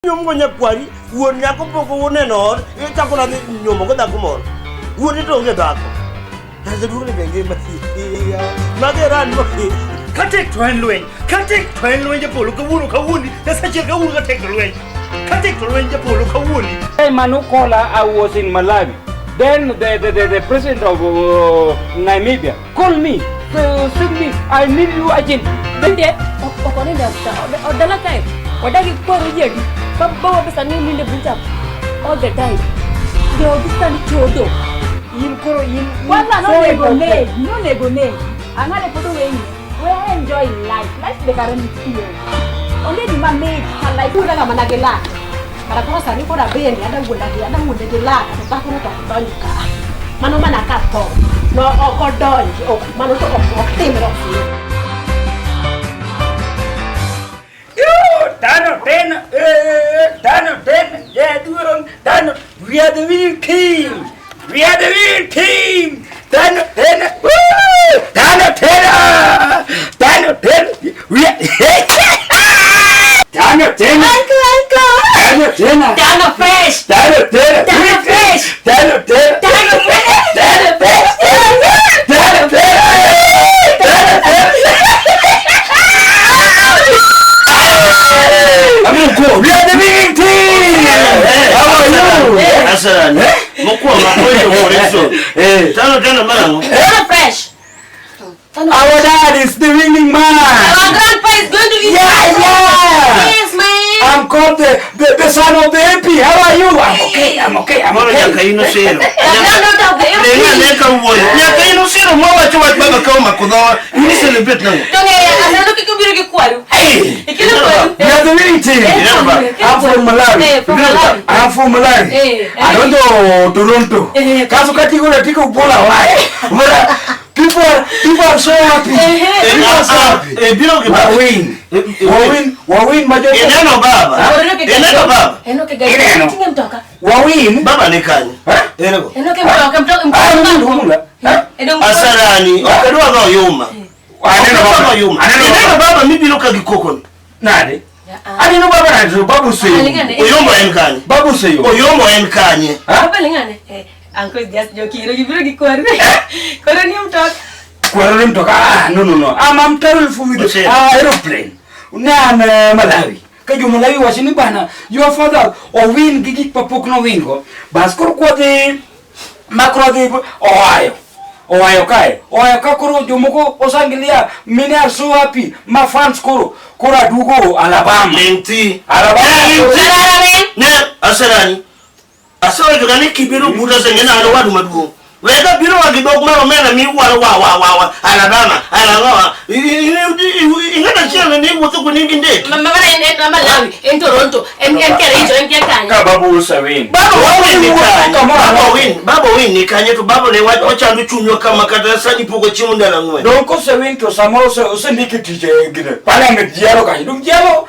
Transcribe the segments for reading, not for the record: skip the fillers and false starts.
Nyomgo nyakwari, wuon nyako pok oneno ot, ichako nadhi nyombo go dhako moro. Wuoni to onge dhako. Jaduong' ni be ngima. Mage ran mo. Katek to en lweny, katek to en lweny japolo kawuono kawuondi, Nyasache kawuono katek to lweny. Katek to lweny japolo kawuondi. Hey, Manukola, I was in Malawi. Then the president of Namibia called me, send me, I need you urgently. Bende ok onindo e dala kae wadagi kwaro jadi bawa pesa ni ninde buta all the time. Jogi sani chodo. In koro in Kwanza so nonego important. negi, nonego negi. Ang'ane pod oweyi. We enjoy life. Life be kare nitie. Onge gima mit ka life wuonda ga mana gi lak. Kara koro sani koro abende ada wuonda gi ada wuonde gi lak to dhakono to ok donj ka. Mano mana ka tho. No ok odonj, ok mano to ok ok timre ok timre. Tano tena, tano tena, jaduong', tano, we are the winning team. We are the winning team. Tano tena, woo! Tano tena, tano tena, we are tano tena, Uncle, uncle. tano tena, Tano fresh. tano tena, Tano fresh. tano tena, Tano fresh. tano tena, tano tena, tano tena. Amuko, we are the winning team. How are you? Asarani. Mokwongo apenjo correction. Tano tena marang'o? Tano fresh. Tano Our dad is the winning man. Our grandpa is going to be Yeah, yeah. Yes, man. I'm called the son of the MP. How are you? I'm okay. I'm okay. I'm Moro nyaka okay. in osiro. The granddaughter of the Ling MP. ane ka wuoyo. Nyaka in osiro mwawacho wach baba ka omako dhowa. In celebrate nang'o? To ng'eyo asano kik obiro gi kwaru. Hey, Ikelo kwaru. we are the winning team. I'm from Malawi. Eh, from Malawi. I'm from Malawi. Eh, I don't know Toronto. Eh. Kaso katika katika Ebola why? But people are so happy. People are so happy. Eh, biro gi baba. Wawin. Wawin. Wawin majority. Ineno baba. Ineno baba. Enoke gari. Ineno. Tinge mtoka. Wawin. Baba ni kanye? Eh? Erego. Enoke mtoka mtoka Ah, mtoka. mula. Eh? Eno mtoka. Asarani. Ok adwa dho yuma. Aneno Ok adwa baba. dho yuma. Aneno Ineno baba. baba mibiro ka gi koko ni. Nade? Aneno baba nade? Babu seyo. Alingane. Oyombo en kanye? Babu seyo. Oyombo en kanye? Baba lingane. Eh, uncle is just joking. Eno gibiro gi kwaru. Koro ni mtoka. Kwaro ni mtoka. Ah, no no no. I'm terrible with Osero. aeroplane. Ne an Malawi. Ka jo Malawi wacho ni bana, your father owin gi gik mapok nowingo. Bas koro kwadhi makoro dhi Ohio. Ohio kae. Ohio ka koro jomoko osangilia mine are so happy. Ma fans koro koro aduogo Alabama. Ling thi. Alabama. Ling thi. Sarara Ne, Asarani. Asewacho ga ni kibiro buta seng'e an owadu maduong'. Wega biro wa gi dhok mar omena miwaro wa wa wa wa Alabama, Alabama. Ing'ato achiel ni wuotho koni gi ndege. Mama en en Malawi, en Toronto, en en Kericho, en kanye. Ka babu osewin. Baba wawin ni kanye. Kamoro Baba amora. win, baba win ni kanye to baba ne wach ochando chunywa kama kata sani pok ochiemo ndalo ang'wen. Dong kosewin to samoro osendike tich e gine. Parliament jiero kanyo. Dong jiero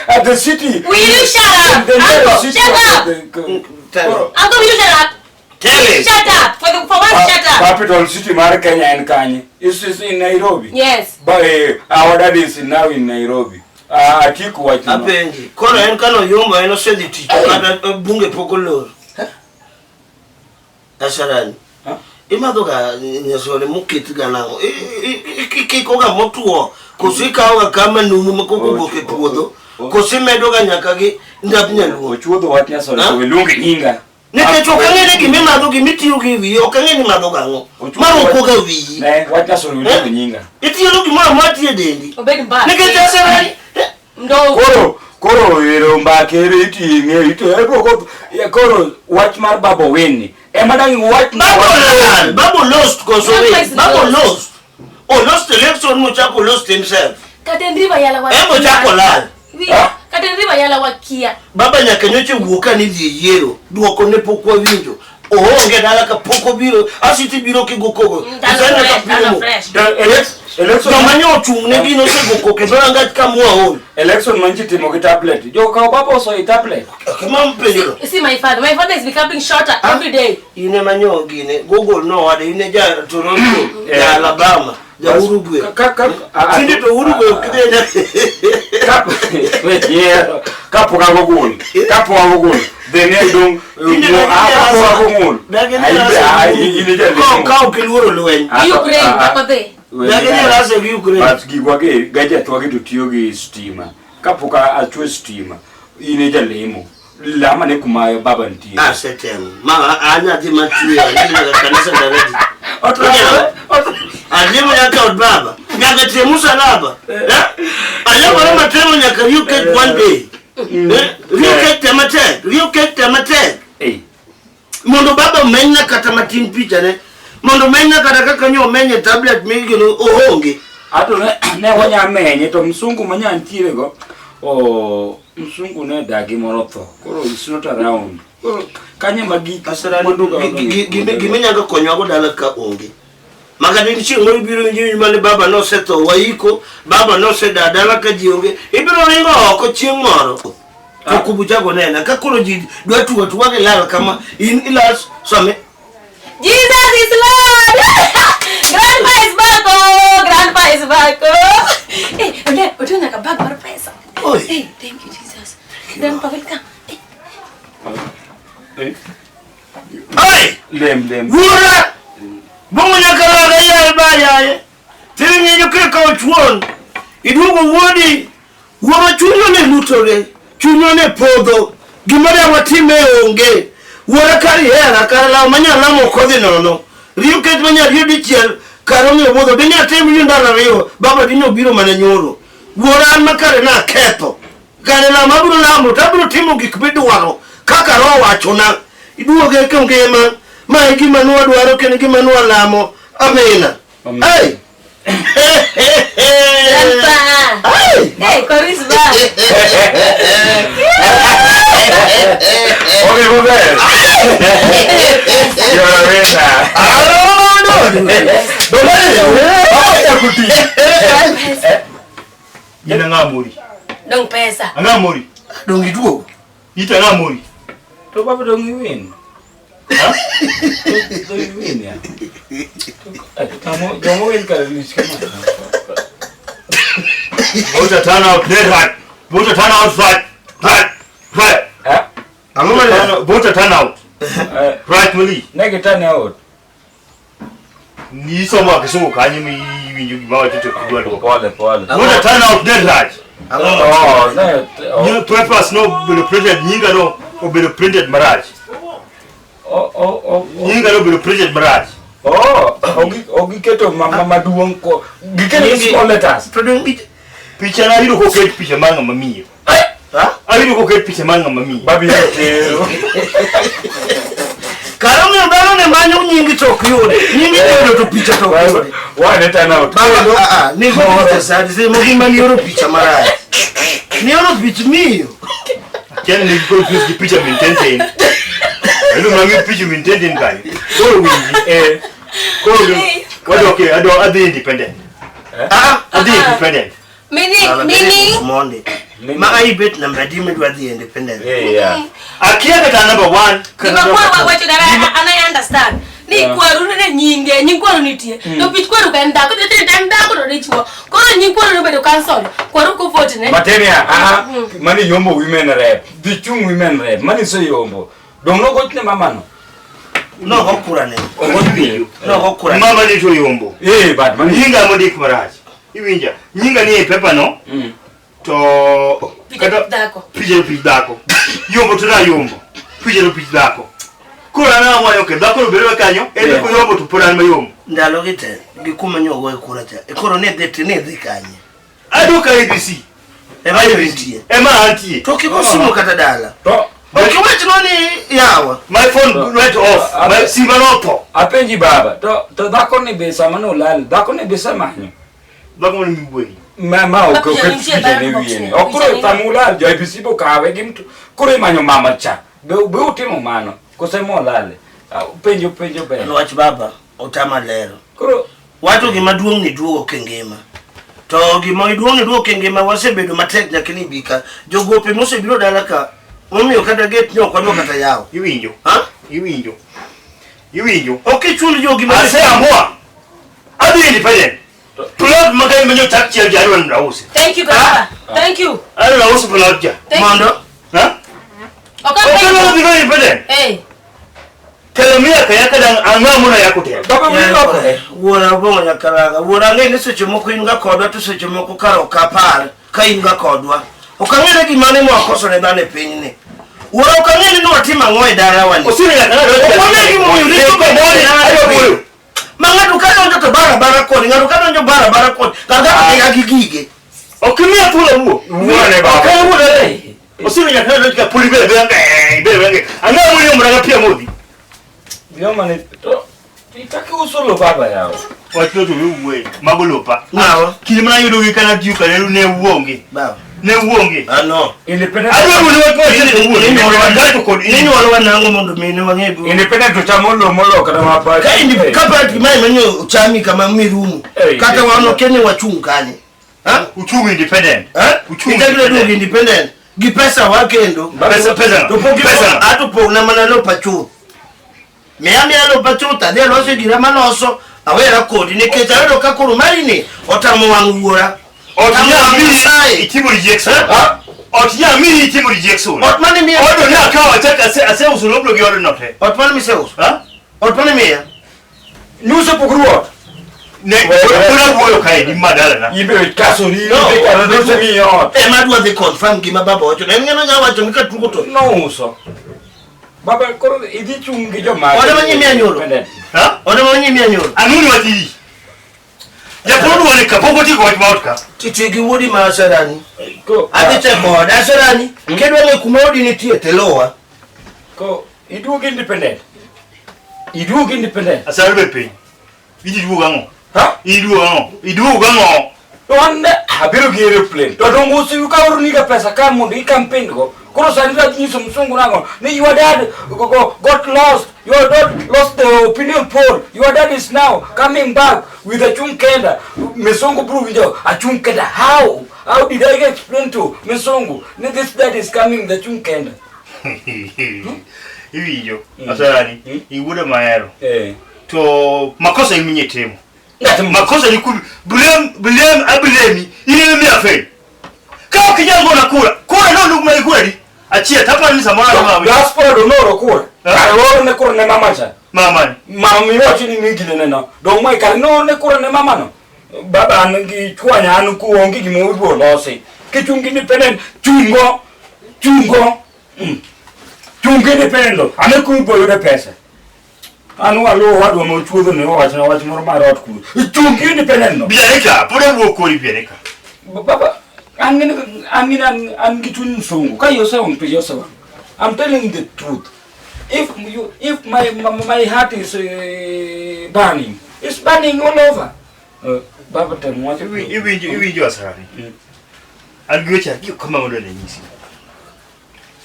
at the city. Will you shut up? The Uncle, city shut of up. Tell him. Uncle, will you shut up? Tell him. Shut up. For once, shut up. Capital city mar Kenya en kanye? Is in Nairobi. Yes. But our dad is now in Nairobi. Atiku wacho. Apenji. Koro en kano oyombo en osedhi tich to kata bunge pok olor. Asarani. Huh? Imadho ga nyasore moket ga nang'o? Ikiko ga motuo koso ikawo ga kama numu ma kok owuok e puodho koso imedo ga nyaka gi ndap nyaluo. Ochuodho wach nyasore Huh? to iluonge nyinga. Nikech ok ang'e ni gima imadho gima itiyo gi wiyi ok ang'e ni imadho gang'o. Maroko ga wiyi. Ne, wach nyasore iluonge nyinga. Itiyo gimoro amora tiyo e dendi. Obed mbaka. Nikech Asarani. Ndo. Koro koro ero mbaka ero iting'e ito koro wach mar baba win ni ema dang' wach Babo lal, Babo lost koso Grandpa win. is Babo lost. lost. Oh, lost election mochako lost himself. Kata en river yala wa. Emo chako lal. Kata en river yala wa kia. Baba nyaka nyocha wuok ka ni dhi e yiero. Duoko ne pok wawinjo. Oonge dala ka pok obiro. Asiti biro kigo koko. Tano Sani fresh, ka tano pimo. fresh. Election Joma nyo ochung' ne gin osego koko e dhorangach ka mwaol. election manchi timo gi tablet. Jo kaw baba oso i tablet. Kama mpenjoro. You see my father. My father is becoming shorter every day. In ema nyo gine. Google nowade in e ja Toronto, ja Alabama, ja Uruguay. Ka ka Tinde to Uruguay ok idhi ka yeah. Kapok ago gol. Kapok ago gol. Then ne dong kapok ago gol. Ka ok iluoro lweny. Ukraine ok odhi. Dagi ni Russia gi Ukraine. But gigwa gi gadget wagi to tiyo gi stima. Kapok achwe stima, in e jalemo. Lama ne kuma baba nitie. Asetemo. Ma an nyathi machwe, adhi nyaka kanisa ndaladi. Adhi nyaka od baba. Nyaka tie musalaba. Anyamoro matemo nyaka riu kek one day. Riu kek te matek, riu kek te matek. Mondo baba omenyna kata matin pichane. Mondo omenyna kata kaka nyo omenye tablet migino oonge. Ato ne wanya menye to msungu manya ntiere go. O msungu ne dagi moro tho. Koro is not around. Koro kanye magik gima nyalo konyowago dala ka onge. Maka din chieng' moro ibiro winjo mane baba nosetho waiko, baba noseda dala ka ji onge. Ibiro ringo oko chieng' moro. To kubuchago nena ka koro ji dwa tugo tuga gilal kama in ilal some. Jesus is Lord! Grandpa is back! Oh, Grandpa is back! Oh. Eh, ole, oting'o nyaka bag mar pesa. Oi. Eh, thank you Jesus. Grandpa, welcome. Eh, Ai! Lem lem. Wuora! Bongo nyaka laga yal ba yaye. Tiring'inyo kaka ochuon. Iduogo wuodi. Wuora chunywa ne lutore. Chunywa ne podho. Gima da watime onge. Wuora kar ihera kar law manya lamo ok odhi nono. Riyo ket manya riyo dichiel kar omiyo wuodho. Dine atim riyo ndalo ariyo. Baba dine obiro mana nyoro. Wuora an makare naketho. Kare lamo abiro lamo to abiro timo gik midwaro kaka Roho wachona. Iduoge ka ngima. Ma e gima nwadwaro kendo gima nwalamo. Amina. Amen. Hey! Grandpa! Hey! Eh, Koru is back. Okay, maber. You're a winner. In ang'o mori? Dong pesa. Ang'o mori? Dong iduogo. Ita ang'o mori? To baba dong iwin. To iwin ya. Jomo win kare lich kama. Voter turnout ne right. Voter turnout right. Right. Right. Eh? Ang'o ma Voter turnout. Right mali. Ne gi turn out. Ni somo kisungu kanyo mi iwinjo gima wacho to ok idwa dwoko. Pole pole. Voter turnout ne right. Oh, ne New papers no obedo printed nyinga no obedo printed marach. oh oh oh. Nyinga no obedo printed marach. Oh, ogiketo mama maduong' ko giketo small letters. To dong Picha na ayudo koket picha mar ng'ama miyo. Ha? Ayudo koket picha mar ng'ama miyo. Babi tero. Kar omiyo dhano ne manyo nyingi to ok yudi. Nyingi iyudo to picha to ok yudi. Wane turn out. Baba, ah, ah, ni go picha sadi, se mogi ma nioro picha marach. Nioro pich miyo. Akia ni confuse gi picha mintenten. Ayudo mana gi picha mintenten kanyo. Koro winji. Eh. Koro wadok e adwa adhi independent. Ah, Adhi independent. Meaning, meaning. Mondi. Ma ai bet namba adi midwa dhi independent. Eh, yeah. Akia kata number 1. Gima kwa wacho dala an I understand. Ni kwaru ne nyinge, nying kwaru nitie. To pich kwaru ka en dhako, to en dhako to dichuo. Koro nying kwaru nobedo cancelled. Kwaru ko vote ne. Materia, aha, mani yombo women rep. Dhi chung women rep. Mani se yombo. Dong nogochne mamano. Nogo kura ne. Ogochne. Nogo kura ne. Mama ni to yombo. Eh, but mani. Nyinga mondik marach. Iwinja. Nyinga ni e paper no. To Picha kata dhako. picha pich dhako. Yombo to na yombo. Picha to pich dhako. Koro an awacho ke dhako no bedo kanyo, en Yeah. ko yombo to pod an mayombo. Ndalo gi te, gi kuma nyogo e kura cha. E koro ne dhi ne dhi kanye. Adwa ka ABC. Ema ne nitie. Ema antie. To ok igo simu kata dala. To Ok iwachno ni yawa. My phone went off. My sima notho. apenji baba, to dhako ni be sama nolal, dhako ni be semanyo. Dhako ni miwuoyi. Ma ma ok Ma picha oket nitie picha ballot ne box wiye ne. ni. Ok koro Picha ni- tamulal jo IEBC bo kawe gi mtu. Koro imanyo mama cha. Be utimo mano. Kose molale. Penjo penjo ber. Wach baba otama lero. Koro Wacho gima duong' ni duogo kengima. To gima iduong' ni duogo kengima wasebedo matek nyaka ni bika. Jogope mosebiro dala ka momiyo kata gate ne ok wadwa kata yawo. Iwinjo. Ha? Iwinjo. Iwinjo. Ok ichul jogi ma Aseamua. Adhi independent. Plot makai manyo tak chiel ja adwa ni ausi. Thank you, Grandpa. Thank you. Adwa auso plot ja. Thank you. Mondo Okambe. Okello dhi go independent. Eh. Telo miya ka yaka dang ang'o mono yako telo. Baba wi lokore. Wuora obong'o nyakalaga. Wuora ang'e ni seche moko in ga kodwa to seche moko kar ok apar ka in ga kodwa. Ok ang'e ni gima ne mwakoso ne dhano e pinyni. Wuora ok ang'e ni nwatimo ang'o e dalawani. Osiri nyaka na Ok wang'e gimomiyo richo be Bori ayo boyo. Ma ng'ato ka donjo to bara bara kodi, ng'ato ka donjo bara bara kodi, kar ka dhiga gi gige. Ok imiya thuolo wuo. Wuone baba. Ok an wuon ale. Osiri nyaka na ka puli bele bele bele bele. Ang'o mono yomra ga pia modhi. Bioma ni to itaki uso lo baba yao. Wach no to we wuoye. Mago lopa. Ng'awa? Kinde mana yudo gi kana tiyo kane ne uonge. Baba. Ne uonge. Ano. Independent. Adwaro ni wach ma wuon. Wuon. Kod in. Inyuolowa nang'o mondo mine wang'e bu. Independent to chamo lo molo kata ma pa. Ka indi ka party mae manyo chami kama mirumo. Eh, Kata eh. wan ok ni wachung' kanye. Ha? Uchumi independent. Eh? Uchumi Itakile duogo independent. Gi pesa wa kendo. Pesa pesa. To pok Pesa. ato pogna mana lopa chuth. Miya miya lopa chuth adhi aloso gira maloso awera kodi nikech ayudo ka koro mari ni otamo wang' wuora. Ot Otamo nya wang' mi Nyasaye. itimo rejection. Ha? Ot nya mi itimo rejection. Ot mane miya? Odo ne akawo achak ase aseuso lobno gi odno te. Ot mane miseuso? Ha? Ot mane miya? Nyuso pok ruoth. Ne kuna wuoyo kae ni madala na. Ibe kaso ni No. ibe kara no se mi ot. Ema adwa dhi confirm gima baba wacho. En ng'ano nya wacho ni ka tugo to. No uso. Baba koro idhi chung' gi joma. Ode ma nyimi anyuolo. Ha? Ode ma nyimi anyuolo. Ang'o wach iyi? Japur duone ka pok otieko wach ma ot ka. Titi gi wuodi ma Asarani. Ko Adhi cheko ode Asarani. Kidwa ng'e kuma odi nitie tiluwa. ko iduog independent. Iduog independent. Asaro be piny. Idhi duogo ang'o? Ha? Iduogo ang'o? Iduogo ang'o? To an ne abiro gi aeroplane. To dong uso ka oroniga pesa ka mondo i campaign go. Koro sani to nyiso msungu nang'o ni your dad got lost. Your dad lost the opinion poll. Your dad is now coming back with Achung Kenda. Misungu bro winjo Achung Kenda. How? How did I explain to Misungu ni this dad is coming with Achung Kenda? Iwinjo. Asarani. Iwuoda mahero. Eh. To makosa iminye timo. Ng'at ma Makosa ni kubi blame blame ablemi. In ema miyo afail. Ka ok inyal gona kura, kura no luk ma ikura di. Achiel taparo ni samoro ang'o ma diaspora do noro kura. Eh? Kare oro ne kura ne mama cha. mama ni. Mama miwacho ni nigine neno. Dong mai kare no ne kura ne mama no. Baba an gi chwanya an ku onge gima ibiro losi. Kichung independent chungo chungo. Chung independent do. Ane ku ibiro yude pesa. An waluwo wadwa ma ochuodho ne owachona wach moro mar ot kuro. Chung independent no. Biareka, pod awuok kodi biareka. Baba an gi an gi an gi chuny msungu. Ka yosewang' to yosewang'. I'm telling the truth. If you if my heart is burning, it's burning all over. Baba tem wacho Iwinjo iwinjo Asarani. An gi weche ariyo kama mondo ne nyisi.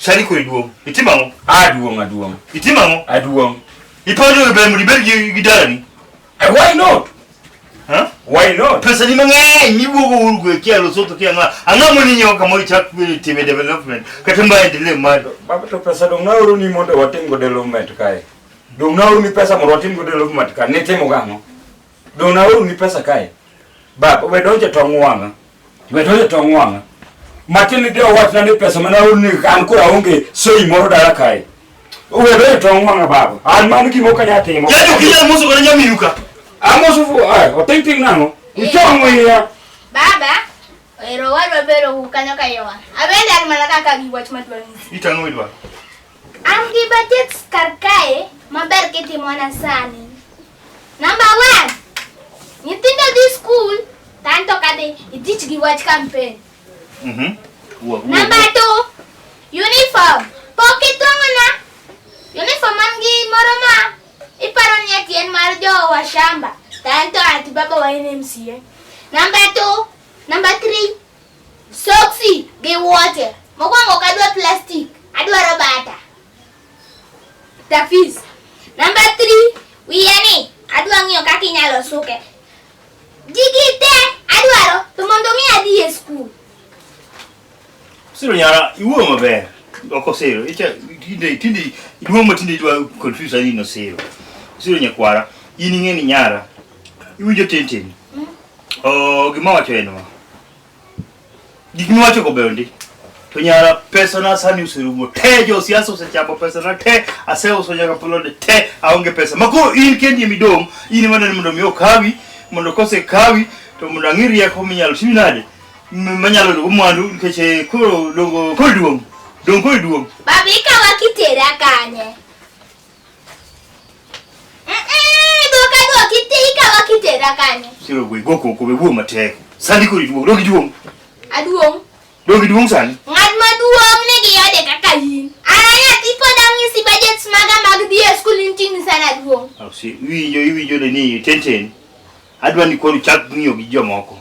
Sani koro iduong'. Itimo ang'o? Aduong' aduong' Itimo ang'o? aduong'. Iparo ni ber mondo ibed gi dalani? Why not? Ha? Why not? Pesa ni mang'eny miwuogo Uruguay kia Lesotho kia ang'o. Ang'o moni nyiewo kamoro ichak time development kata maendeleo mar Baba to pesa dong naoro ni mondo watim go development kae. Dong naoro ni pesa mondo watim go development kae. Nitimo gang'o? Dong naoro ni pesa kae. Baba we donjo tong wang'a. We donjo tong wang'a. Matin de owachna ni pesa mana naoro ni an koro aonge sei moro dala kae. We donjo tong wang'a baba. An mano gima ok anyal timo. Yaani ok inyal moso kata nyaminu ka. Amoso fu ai oting ting nang'o? Ichong'o iya. Baba, ero wadwa bero kanyo ka iwa. Abende an mana kaka gi wach madwa nyisi. Itang'o idwaro. An gi budgets kar kae maber kitimona sani. Number 1. Nyithindo dhi skul, to an to ok adhi, itich gi wach campaign. Wuo, wuo, Number 2. Uniform. Pok itwang'ona. Uniform an gi moro ma iparo ni ati en mar jo washamba. To an to ati baba wa en MCA. Number 2. Number 3. Soksi gi wuoche. Mokwongo ok adwa plastic, adwaro bata. Tafis. Number 3, wiya ni adwa ng'iyo kaka inyalo suke. Gigi te adwaro to mondo mi adhi e skul. Siro nyara iwuoyo maber. Ok osiro. Icha tinde tinde iduong' ma tinde idwa confuse ani no siro. Siro nyakwara, in ing'e ni nyara. Iwinjo tin tin. Oh, gima wacho en ma. Gik miwacho go beyo ndi. To nyara pesa na sani oserumo te, josiasa osechamo pesa na te, aseuso nyaka plode te, aonge pesa. Ma koro in kendi emidong', in ema dwani mondo mi okawi, mondo kosekawi to mondo ang'i rieko minyalo timi nade manyalo yudo go mwandu nikech koro dongo koro duong', dong' koro duong'. Baba ikawa kitera kanye? Dwoka dwoka ikawa kitera kanye? Siro we go koko we wuo matek. Sani koro iduong', dong iduong'. Aduong'. Dong iduong' sani. Ng'at maduong' nigi ode kaka in. An nyathi pod ang'isi budgets maga mag dhi e skul in ting'isa naduong'. Ausi, iwinjo iwinjo ne ni ten ten. Adwa ni koro chak ng'iyo gi jomoko.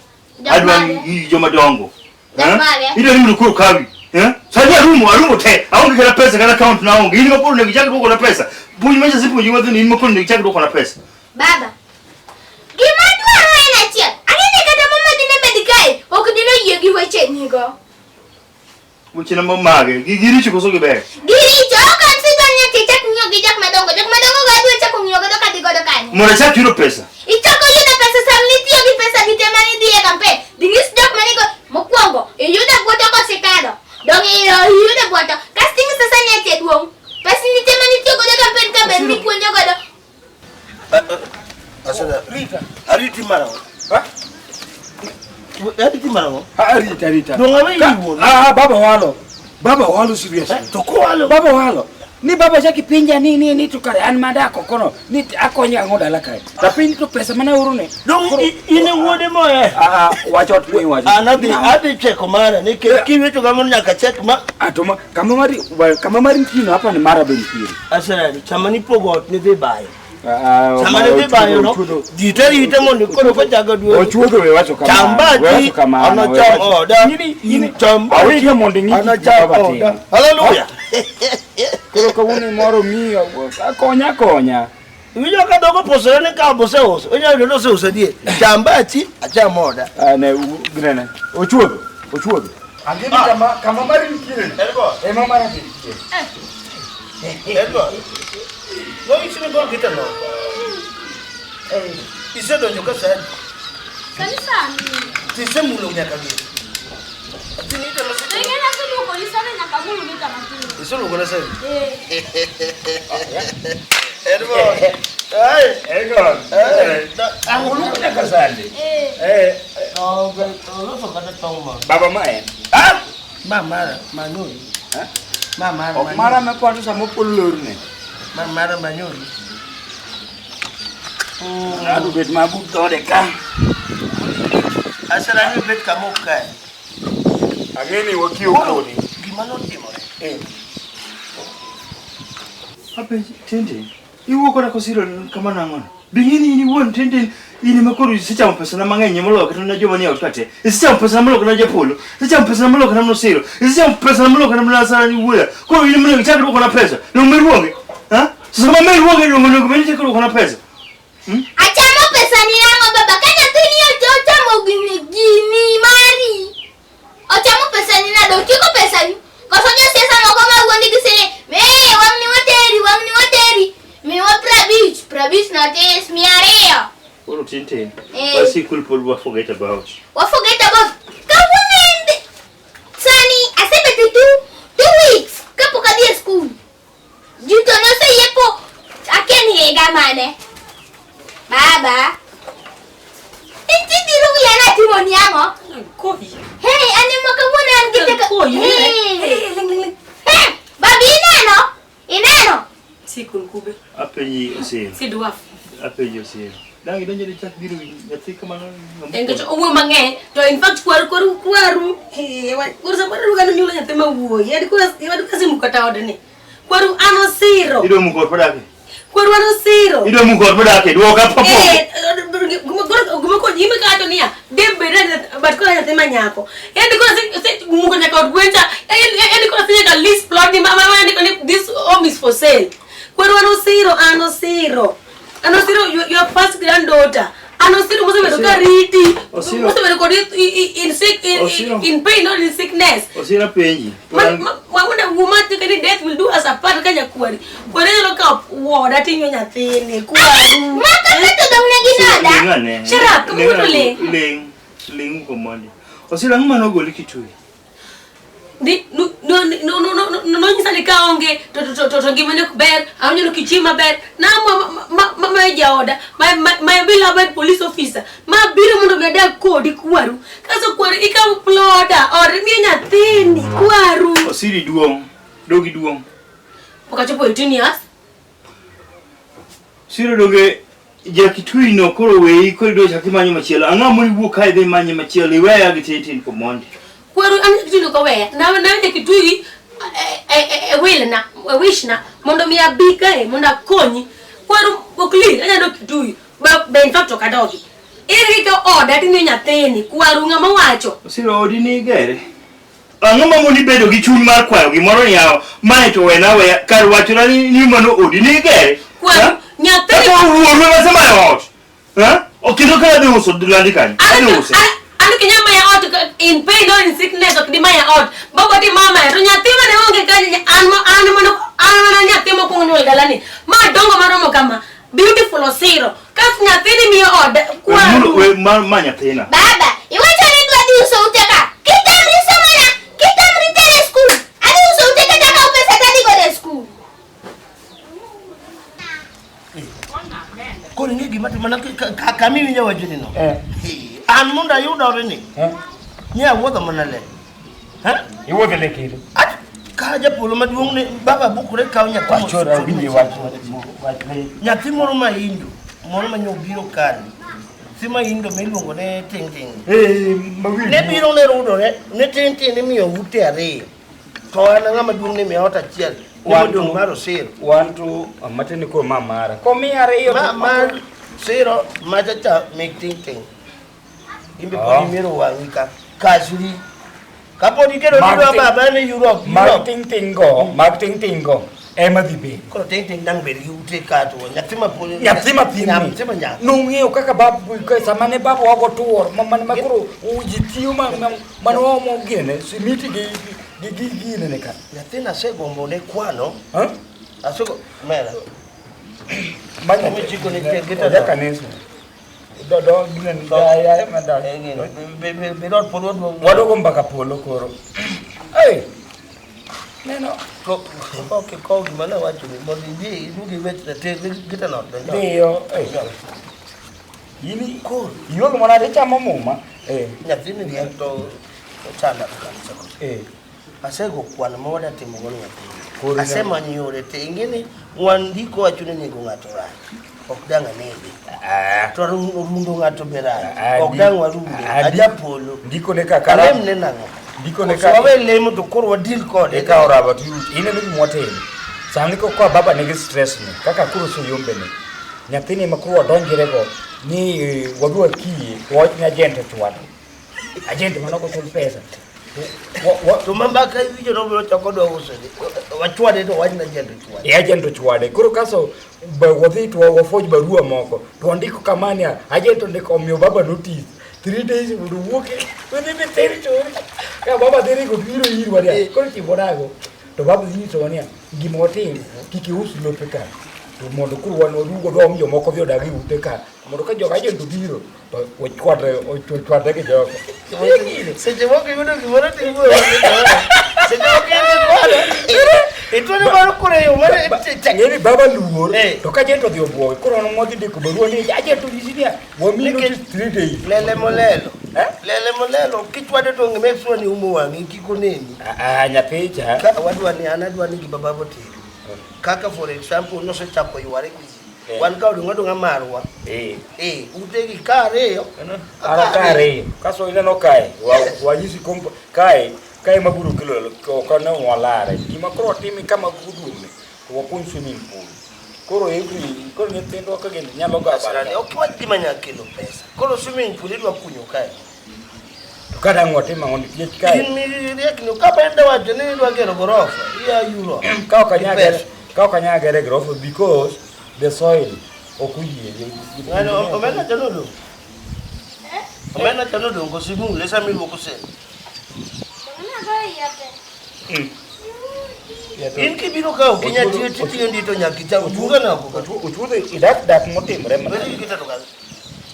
Adwa ni ng'iyo gi joma dongo. Jomage? Idwa ni mondo koro kawi. Eh? Sani arumo, arumo te. Aonge kata pesa kata account na aonge. In ma koro onego ichak duoko na pesa. Puonj ma asepuonji wadhi ni in ma koro onego ichak duoko na pesa. Baba. Gima dwaro en achiel. Ang'e ni kata mama dine bed kae, ok dine oyie gi wechenigo. Weche na mage, giricho koso giber? Giricho, ok an sidwa ni nyaka ichak ng'iyo gi jok madongo. Jok madongo go adwa chako ng'iyo godo kadhi godo kanye. Mondo achak yudo pesa. Ichako yudo pesa sama nitiyo gi pesa gi te mane idhi e campaign. Dhi nyis jok manigo mokwongo, iyudo bwoto kosekadho. Dong' iyudo bwoto. Kasto ing'iso sani ati e duong'. Pesa ni te mane itiyo godo e campaign ka ber mipuonjo godo. Rita. Ariti marang'o? Ha? Ariti marang'o? Arita, arita. Dong' aweyi wuon. Ah, baba walo. Baba walo seriously. To kowalo. Baba walo. Ni baba chaki pinja ni ni ni to kare an madako kono ni akonyo ang'o dala kae. Ta piny to pesa mana oro ne. Dong' in e wuode moher. Ah, ah, wach ot piny wach. An adhi adhi cheko mara nikech kiwecho kamano nyaka chek ma. Ah, to ma kama mari kama mari nitie no hapa ni mara be nitiere. Aserani, sama nipogo ot nidhi bayo. Ah, Sama nidhi bayo no, ji te rite mondo koro kochako duogo. Ochuodho we wacho kamano. Cham we wacho bachi, kamano. we anacham wacho- oda. Nyini- Cham bachi, Awinjo mondo ing'i gik anacham baba oda. timo. Hallelujah. Koro kawuono imoro miyo, akonya akonya. Iwinjo ka dhok oposore ni ka oseuso, inyalo yudo ni oseuso adier. Cham bachi, acham oda. Ah, ne, ginene. Ochuodho, ochuodho. Ang'e ni kama kama mari nitiere. Ema mara be nitiere. Edward. Nonyisi ni gol kita no. Isedonjo ka sani. Sani sani. Tisemulo nyaka gini. Ati ni itemo Ing'e naseluoko ni sani nyaka amul gita matin. Iseluoko na sani. Eh. Edward. Ai. Edward. Eh. Ang'o nyaka sani? Eh. Eh, Oloso kata tong' moro. Baba ma en. Ah! Ma mara manyori. Ma mara Ok mara ma pando sama opol lorne. Ma mara manyori. Ado bet ma but dhode ka. Aserani bet kama ok kae. Ang'e ni wakiyo kodi. Gima notimore. Apenji, tende, iwuok koda kosiro kama nang'ono? Be ing'e ni in iwuon tende in ema koro isechamo pesana mang'eny moloyo kata na joma nie ot ka te. Isechamo pesana moloyo kata japolo. Isechamo pesana moloyo kata Nosiro. Isechamo pesana moloyo kata mana Sarani wuoya. Koro in ema onego ichak duokona pesa. Dong' meru onge. Ha? Sama meru onge dong' onego bed ni ichako duokona pesa. Achamo pesa ni nang'o baba? Ka nyathini ochamo gini gini mari. Ochamo pesa ni nade? Otieko pesa ni. Koso josiasa moko ma wuondi gi sini, "Me, wang'ni wateri, wang'ni wateri." Miwa 50, 50 notis, 200. Koro tin tin. Eh. Wasikul pod wa forget about. Wa forget about. Kawuono en sani asebet 2 weeks kapok adhi e skul. Ji to noseyiepo akia ni higa mane. Baba. Inti diro wiya natimo ni ang'o? Koyi. Hey, an ema kawuono an gi teko. Koyi. Hey. Hey, ling, ling, ling. Hey, babi ineno? Ineno? Sikul kube. Apenji Osiro. Si dwarf. Apenji Osiro. Dang idonjo ne chak biro nyathi kamano. En nikech owuoyo mang'eny to in fact kwaru kwaru kwaru kwaru samoro ruga nonyuolo nyathi ma wuoyi en koro wadwa kata odni kwaru an osiro Idwa muko ot madake. kwaru an osiro Idwa muko ot madake. Duoka papo. Eh, gima koro gima kawacho niya debed but koro nyathi ma nyako yani koro muko nyaka od gwen cha yani koro nyaka list plot ni mama andiko ni this home is for sale kwaru an osiro an osiro an osiro your first granddaughter an osiro mosebedo ka riti Osiro. mosebedo kodi in sick Osiro. in pain not in sickness. Osiro apenji. Wawuone wuma ni death will do us apart ka nyakwari kwari nyalo kawo wuoda tinyo nyathini kwaru. Maka to dong' ne ginoda. Ling ane. Shut up, Ling kawuono ane. ling. Ling. Ling uko mondi. Osiro ang'o mane ogoli Kitui? Ni no no no no no nonyisa ni kaonge to to to to ngimane ok ber, awinjo ni ok ichiem maber. Namwa ma ma ma jaoda, my my beloved police officer, ma biro mondo mi adag kodi kwaru. Kaso kwaru ikawo ploda or imiyo nyathini kwaru. Osiri duong', dogi duong'. Pok achopo 18 years. Siro donge jakitui no koro weyi koro idwa chak imanyo machielo. Ang'o moiwuok kae idhi imanye machielo iweya gi tin komondi. Kwaru an jakitui no koweya. Na na jakitui e will na, e wish na mondo mi abi kae mondo akonyi. Kwaru ok lir, anyalo dok Kitui. Ba be in fact ok adogi. Ere kaka oda timiyo nyathini, kwaru ng'ama wacho. Osiro odi ni igere. Ang'o ma moni bedo gi chuny mar kwayo gimoro ni yawa mae to wena aweya kar wachona ni ni mano odi ni igere. Kwaru nyathini Kaka wuoru ema asemayo ot. Ha? Ok kendo ka adhi uso landi kanyo. Adhi use. An kinya maya ot in pain or in sickness ok di maya ot. Baba di mama to nyathi mane onge kanyo an an mano an mana nyathi mokwongo nyuol dalani. Ma dongo maromo kama. Beautiful Osiro. Kas nyathini miyo ode kwaru. We ma ma nyathina. Baba, iwacho ni idwa dhi uso ute ka. Kitamri somona, kitamri tere skul. Adhi uso ute ka takawo pesa tadhi godo e skul. Koro ing'e gima timana kama iwinjo wachni no. Eh. An mondo ayud odni. Eh. Nye awuotho mana le. Eh? Iwuotho le kendo. Ka japolo maduong' ne baba bukore kawo nyathi moro. Wachora winje wach wach Nyathi moro ma Indo, moro ma nyobiro kani. Nyathi ma Indo miluongo ne Ting Ting. Eh, ma Ne biro ne rudore, ne Ting Ting imiyo ute ariyo. To an ng'ama duong' ni miya ot achiel. Ni modong' mar Osiro. Wan to matene koro ma mara. Komiya ariyo Ma mar Siro macha cha mek Ting Ting. Imbe pod imiero wang'i ka. Kasri. Kapod iketo ni dwa baba ni Europe. Mag ting ting go, mag ting ting go. Ema dhi bedo. Koro ting ting dang bed gi ute ka to nyathi ma pod nyathi ma thin nyathi ma nyako. Nong'eyo kaka bab sama ne baba wago tuor ma ma koro ji tiyo ma mane waomo gine simiti gi gi gi ginene ka. Nyathina asegombo ne kwano. Ha? Asego mera. Manya chiko ne gita. Oja kanisa. Do do ginen da ya ma da. Birot polo duogo. Wadogo mbaka polo koro. Hey. Neno. Ko ok ko gima ne wacho ni mondo idhi iduog iwech te gita no. Dhiyo. Ini koro iolo mana ichamo muma. Eh. Nyathini riek to ochanda kanisa. Eh. Asego kwan ma wadwa timo godo nyathini. Asemanyo yore te ing'e wan ndiko wacho ni nego ng'ato rach. Ok dang' anege. To rundo ng'ato be rach. Ok dang' warunde. Ajapolo. Ndiko ne kaka Alem ne nang'o? Ndiko ne kaka wawe lemo to koro wadil kode. Ikawo raba to ineno gima watimo. Sani ko baba nigi stress ni kaka koro oseyombe ni. Nyathini ma koro wadonjrego ni wadhi wakiye to wawach ni agent ochwade. Agent mano ok ochul pesa. To mambaka iwinjo nobiro chako dwa uso ni. Wachwade to wach na agent ochwade. E agent ochwade. Koro kaso wadhi to wafoj barua moko to wandiko kama ni agent ondiko omiyo baba notice 3 days mondo owuok wadhi dhi territory. Ka baba dhi ringo biro irwa niya koro timo nago to baba dhi nyisowa niya gima watim kik ius lope ka to mondo koro wan waduog wadwa jomoko dhi odag e ute ka mondo ka joga agent obiro to ochwadre ochwadre gi jogo. Seche moko iyudo gimoro to iwuoyo seche moko idhi kwano ituone mar koro yo mar Ng'eni baba luor to ka agent odhi obwoge koro wan wadhi ndiko barua ni agent onyisi niya wamiyi notice 3 days. Lele molelo. Lele molelo kichwade to make sure ni umo wang'i kik oneni. Ah, nyathi cha. Ka wadwa ni an adwa ni gima baba otero. Kaka for example nosechako yware gi ji. Wan ka odong' adong'a marwa. Eh. Eh, utegi ka ariyo. Ara ka ariyo. Kaso ineno kae, wanyisi komp kae, kae ma biro kelo ok ne walare. Gima koro watimi kama gudume, to wakuny swimming pool. Koro every koro nyithindwa ka gin nyalo ga Asirani, ok wach gima nyalo kelo pesa. Koro swimming pool idwa kunyo kae. To ka dang' watim ang'o nikech kae In miriekni ka bende wacho ni idwa gero gorofa, iya Europe. ka ok anyal gere ka ok anyal gere gorofa because the soil ok oyie. Ng'ano omenda chano odong'. Omenda chano odong' koso imule sama iluoko sen. In kibiro ka ok inyal tiyo titiyo ndi to nyaka ichak buga na oko. Ochuodho idak dak motimore mana. Bedi gi to kanyo.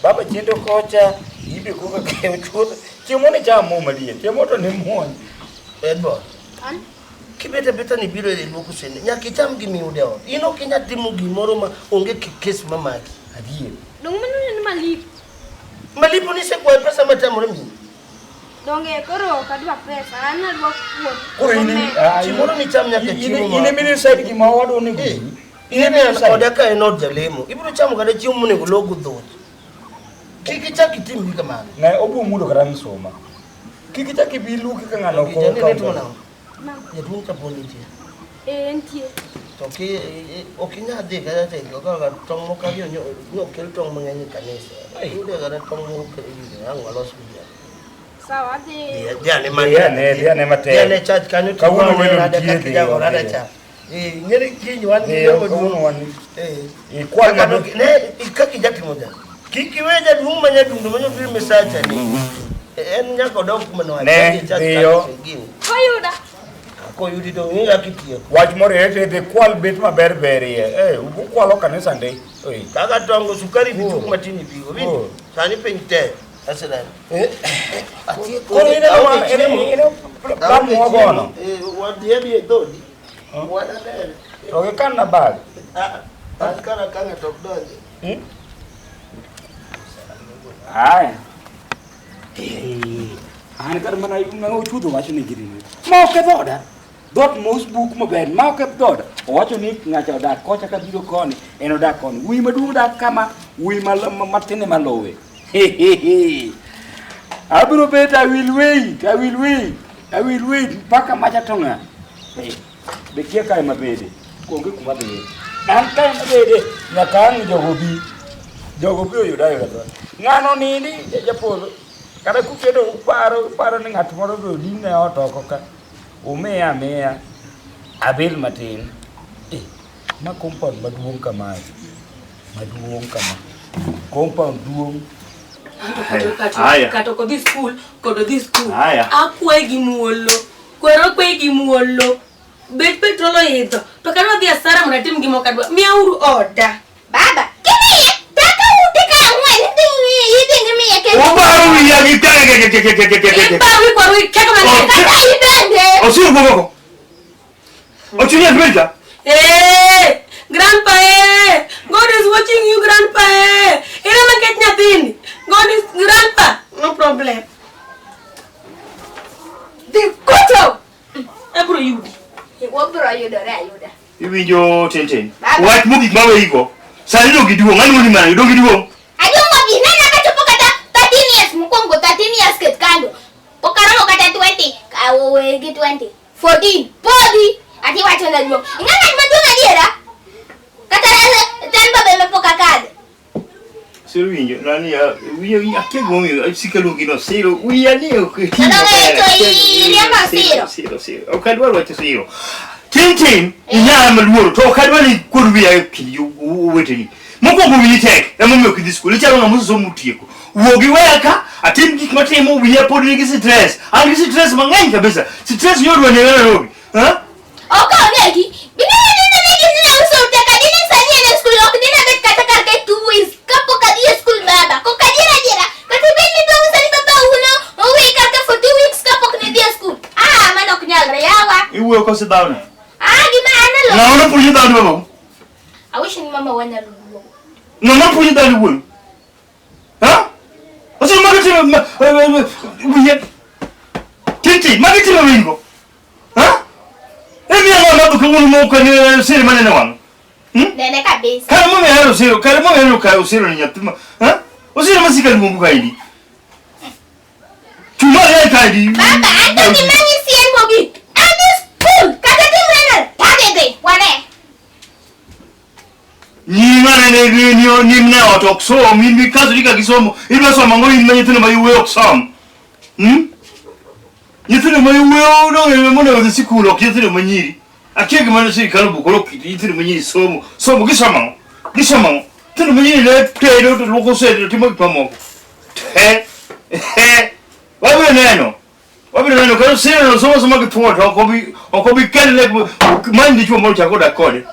Baba chendo kocha, ibe koka ke ochuodho. Chiemo ni chamo maliet, chiemo to ni muony. Edward. An? Kibet abeta ni biro e luoko sende. Nyaka icham gima iyudo e ot. In ok inyal timo gimoro ma onge kes mamaki. Adier. Dong mano neno malipo. Malipo ni isekwayo pesa matamore miyi. Donge koro ok adwa pesa, an adwa kuon. Koro in Chieng' ni cham nyaka chiemo ma. In ema decide gima owadwa onego Eh, obi. In ema an oda ka en od jalemo. Ibiro chamo kata chiemo monego log dhoch. Kik ichak itimri kamano. Ne obo mudo kata msuma. Kik ichak ibi luki ka ng'ano ok Jani okawo ne timo pesa. nang'o? Jaduong' cha pod nitie. Eh, entie. To ki ok inyal dhi kata te kaka tong' moko ariyo nyo kel tong' mang'eny e kanisa. Iyudo kata tong' moko ang' walos gi Sawa, adhi. Dhiane ma Dhi ane, dhi ane matek. Dhiane church kanyo Kawuono welo rada nitie, kaka ijago dhiyo, rada dhiyo. cha. Eh, ng'eni kiny wan gi Dhiyo, jogo kawuono duong'. wan Eh. ikwal Kaka mabe. ne kaka ijatimo ja. Kik iwe jaduong' ma nyadundo ma nyobiro misacha ni. En nyaka odog kuma nowacho. Ne, Dhi e church dhiyo. kanyo gini. Koyuda. Koyudi to ing'e kaka itieko. Wach moro ere dhi kwal bet maber berie. Eh, ukwalo kanisa ndi. Oi. Kaka tongo sukari bichuk matin ibigo. Oh. Winjo? Sani piny tek. Asedani. Eh, atieko. Koro ineno Aonge ma chiemo. ineno plan mwagono. Eh, wadhi adhi e dhodi. Wananere. To gikan na bag. Ah, an kara ka ng'ato ok donji. Aya. An kar mana ma ochudho wacho ni gini. Ma ok e dhoda. Dhoot mos buk maber, ma ok e dhoda. Owacho ni ng'acha odak kocha ka biro koni, en odak koni. Wuoyi maduong' odak kama, wuoyi matin ema luwe. Abiro bet, I will wait, I will wait, I will wait mpaka macha to ng'a. Eh, be kia kae mabede, onge kuma dhiye. An kae mabede, nyaka ang' jogo bi. Jogo biro yuda ayuda dhoot. Ng'ano nindi japodho. Kata kukedo uparo uparo ni ng'at moro be odin e ot oko ka. Umiya amiya abil matin. Eh, ma compound maduong' kamae. Maduong' kama. Compound duong'. Aya. Kata ok odhi skul, kod odhi skul. Aya. Akwayi gi muolo. Kwero akwayi gi muolo. Bech petrol oidho. To kata wadhi asara mondo atim gima ok adwa. Miyauru oda. Baba, kimiye, taka ute ka ang'wen, idhi idhi ngimiye kendo. Obaro wiya gi ke ke ke ke ke ke ke. Iparu ikwaru ikeko mang'eny. Kata ibende. Osiro bogoko. Ochunya Amerika. Eh, grandpa eh. God is watching you grandpa eh. Ere makech nyathini. God is grandpa. No problem. Dhi kucho. Abro yudi. Wabiro yudore ayuda. Iwinjo tenten. Baba. Wach mogik maweyigo. Sani dong giduong', ang'o ni mana dong giduong'. Aduong' odhi, nena kachopo kata 13 years mokwongo 13 years ket kando. Pok aromo kata 20, we gi 20. 14, podi. Ati wacho na duong'. Ing'e ng'at maduong' adiera? Kata tan baba ema pok akadho. Siro winjo, nani ya, winjo akia gimomiyo sika luongi no Siro, wiya ni ok ti To maber. to iriembo Siro. Siro, Siro. Ok adwar wacho Siro. Tin tin, inyala maluoro, to ok adwar ni kuod wiya e kind oweteni. Mokwongo wiyi tek, emomiyo ok idhi skul, ichalo ng'ama osesomo otieko. Wuog iweya ka, atim gik matimo, wiya pod nigi stress. An gi stress mang'eny kabisa. Stress nyodwa nega Nairobi. Ha? Ok onegi. Binene nene negi nene uso ute ka dine sani en e skul ok dine bet kata kar ka 2 weeks kapok adhi e skul baba. Kok adiera adiera. Kata bed ni dong sani baba uno owe kar ka for 2 weeks kapok ne dhi e skul. Ah, mano ok nyalre yawa. Iwuoyo kose dhawne? Ah, gima an alo. Ng'ama nopuonjo dhawne babau? I wish ni mama wanyalo duogo. Ng'ama nopuonjo dhawne wuoyi? Ha? Osiro mago timo wiye. Tinti, magi timo wingo. Ha? Emi ang'o madho kawuono mok ni siri manene wang'? Nene kabisa. Kare momiyo ahero Osiro, kare momiyo ahero ka Osiro ni nyathi ma, ha? Osiro masika luongo kaendi. Chuma ya kaendi. Baba, an to gima nyisi en mogik. Adhi skul kata timre nade? Tadhi dhi, wane. Nyima nene ni ni ni ne ot ok som, in bi kaso ka gisomo, idwa somo ang'o in ma nyithindo ma iwuoyo ok som? Hmm? Nyithindo ma iwuoyo donge monego odhi sikul ok nyithindo ma nyiri. Akia gima ne sirikal obukore ok nyithindo ma nyiri somo. Somo gisomo ang'o? Gisomo ang'o? Nyithindo ma nyiri ne tedo to luoko sende to timo gik mamoko. Te. He. Wabiro neno. Wabiro neno kendo siro somo soma gi thuon to ok obi kelne many dichuo moro chak odak kode.